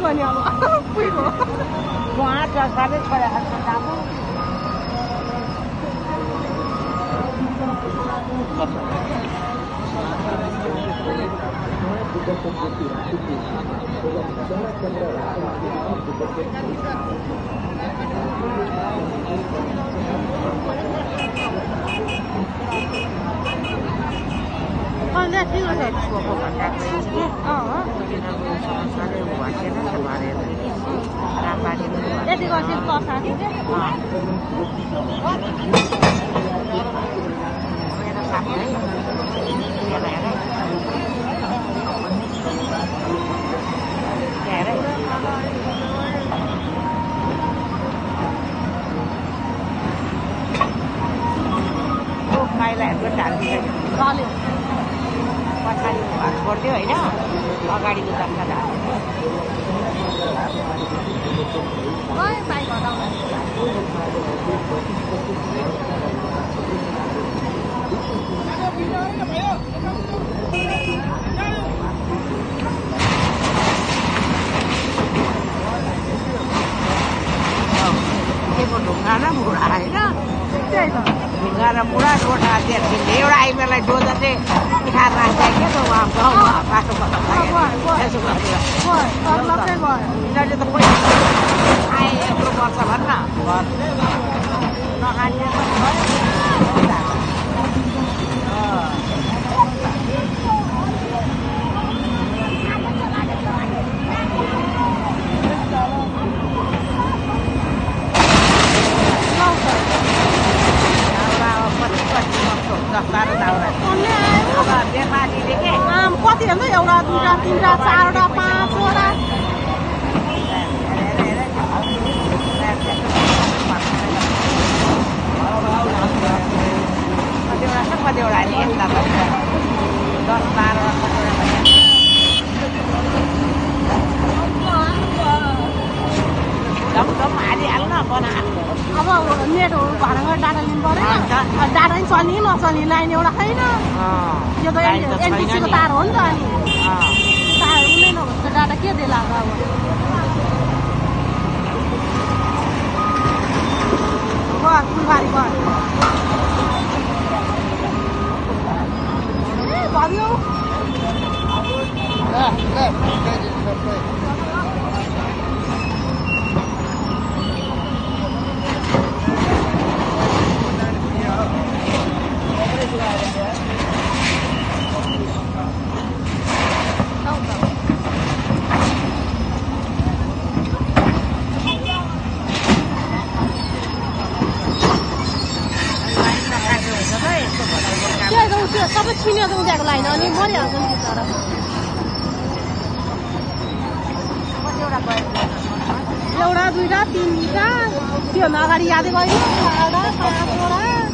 भयो नि अब पुगेको वहाँ जसले छोरा खान्छ जानु अन्त ठिक छ छोको भन्दा साह्रै भसेन छ भरेर रामबारी यति गर्छ कसाथी मेरो साथी है माइलाहरूको ढालिदियो पछाडि छोडिदियो होइन अगाडिको जग्गा बाइक हटाउनु केको ढुङ्गा र मुढा होइन त्यही त ढुङ्गा र मुढा रोटा त्यहाँदेखि एउटा आइमालाई डोजरले उठाएर राख्छ क्या त उहाँ गाउँमा बाटो यिनीहरूले त पैसा आए यत्रो वर्ष भन्न नखाने कति हुन्छ एउटा दुईवटा तिनवटा चारवटा पाँचवटा कतिवटा नि यस्ता 10-12 जम्मा हालिहाल्न बनाएको अब नेटहरू भाडा गरेर डाटा लिनु पऱ्यो डाटा पनि चल्ने नचल्ने लाइन एउटा छैन यो त एनटिसीको तार हो नि त अनि तारहरू नै नभन्छ डाटा के दिएला अब फुलबारी भयो सबै छिनेर उनीहरूको लाइन अनि मरिहाल्छ नि एउटा दुईवटा तिनवटा त्योभन्दा अगाडि यादै गयो 4वटा 5वटा